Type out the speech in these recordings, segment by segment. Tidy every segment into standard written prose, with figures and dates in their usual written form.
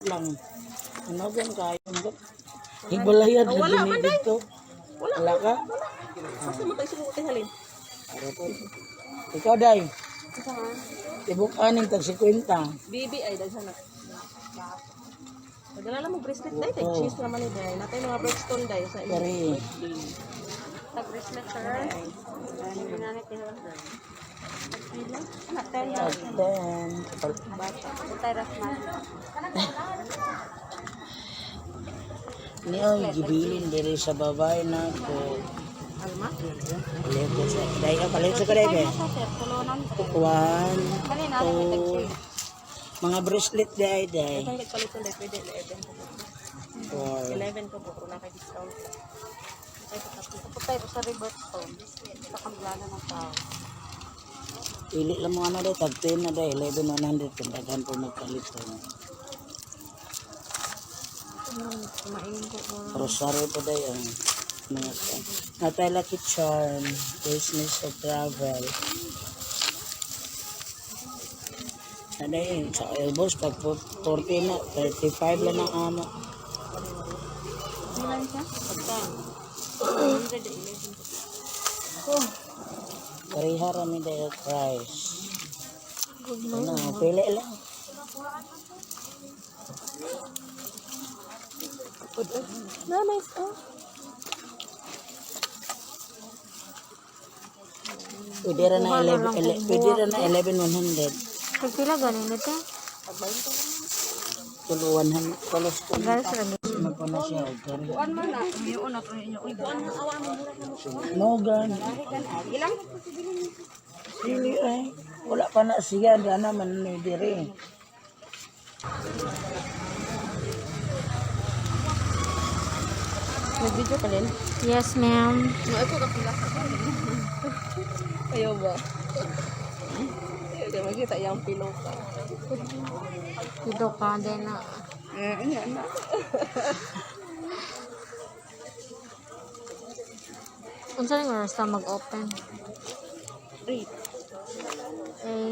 lang. Ano gan kayo? Higbalayad Oh, wala man, day. dito. Wala. Wala ka? Basta mo tayo subutin halin. Ara po. Ikaw, day. Tibok aning tag 50. Bibi ay daghan na. Padala lang mo bracelet day, kay Oo. cheese naman ni day. Natay mga birthstone day sa iyong Kari. birthday. Sa bracelet, sir. Anak, 10 Tag 10. Bata. Putay rasman. Niyo gibilin diri sa babae na ko. Alma? Palit ko sa day ka palit sa kaday be. Siya, sir. Tulonan. One, Kanina, may two, tag-cheese. mga bracelet day day. Itong nagpalit day, pwede 11 ko po. Four. 11 ko po, kung na kay discount. Kay tatlo. Putay rosary birthstone. Sa kamblana ng tao. Pili lang mo ano day tag 10 na day 11 100 kung daghan po magpalit ko. Kumain ko. Rosary po day ang mga Natay Lucky Charm, business of travel. Ano yun, sa elbows, pag 40 na, 35 lang ang amo. Ilan siya? Pagka. 111 ko. Pareha rami dayo price. Ano, pili lang. Na, nice oh. Pwede ra na 11, pwede ra na 11 100. Tagpila ganin ito? Tulo 100, tulo Guys, rami. Magpo na siya og kari. Kuan man na. Umiyon na to ninyo. Uy, kuan na. Awa mo. No gan. Ilang? Pili ay. Wala pa na siya dana man ni diri. Nag-video ka din? Yes, ma'am. No, ako kapila ka. Ayaw ba? Ayaw ka makita yung pilo ka. Dito ka din na. Ano na. Unsa ning oras ta mag-open? 8. 8. Oh,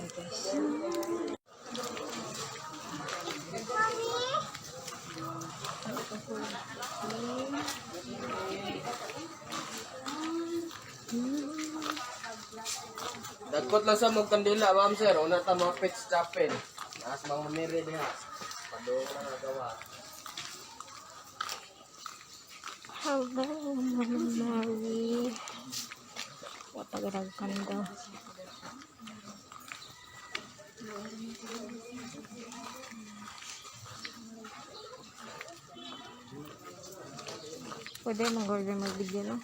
guys. Dagkot lang sa mong kandila, ma'am sir. Una ta mga pets chapel. Naas mga mamiri diha. Padung na nagawa. Hello, Mama Mary. Watagarag kando. Pwede mag-order mag-video, no?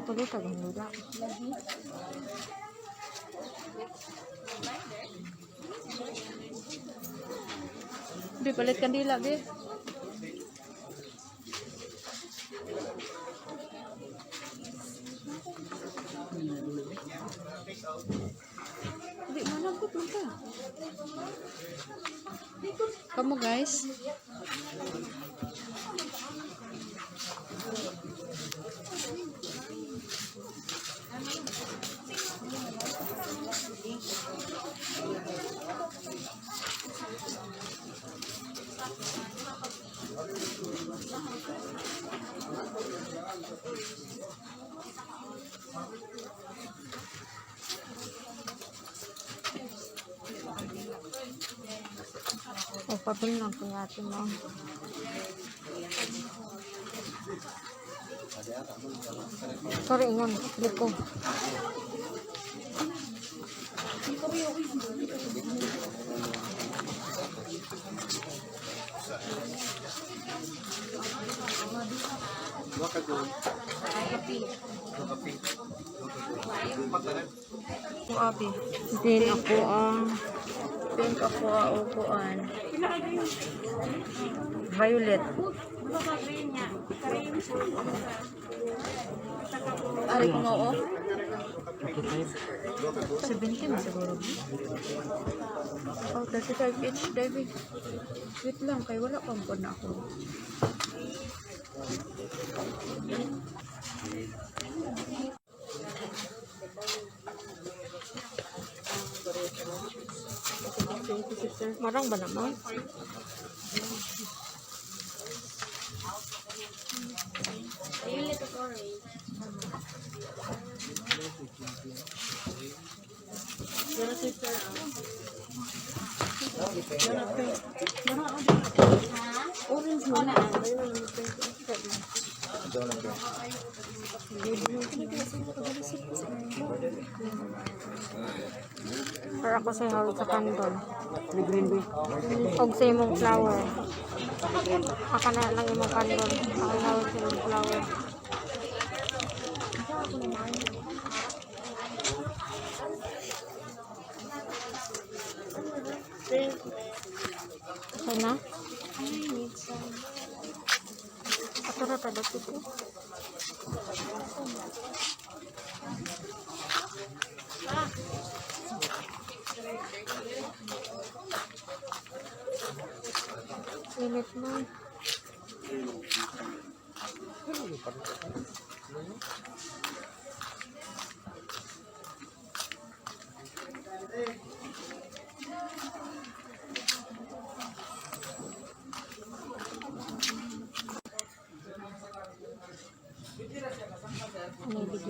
Pwede tagang lula. Bi, palit kandila, bi. Di managkot man ka. Kamu guys. O, papel lang po natin, no? Sorry, ingon. Click ko. Waka go. Waka. Kung abi. Green ako ang Pink ako ah, upuan. Violet. Ari ko nga oh. 70 na siguro. Oh, 35 inch, David. Wait lang, kay wala pang na ako. Marang ba naman? Para ako sa hold sa candle. Og sa imong flower. Aka na lang imong candle. Ako hold sa imong flower. Okay na? Ato na talaga ito. Init na. Ano ibig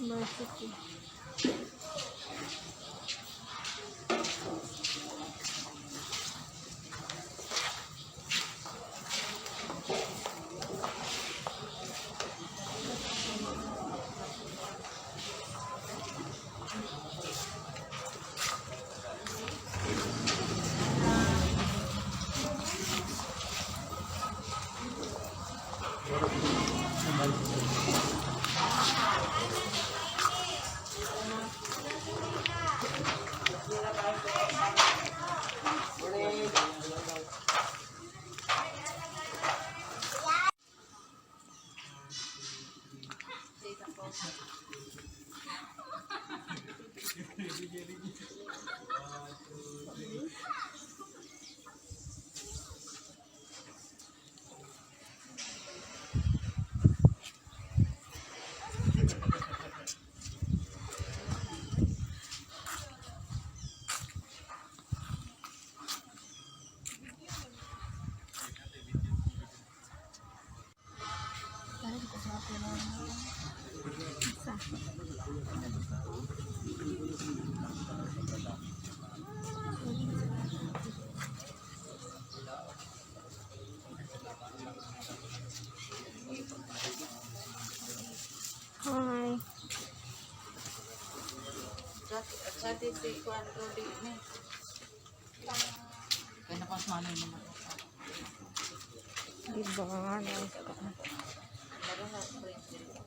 Mercy. Hi. Dati si Juan Rodi ni. Kaya na mami naman. Diba? Nice ka. Meron na print.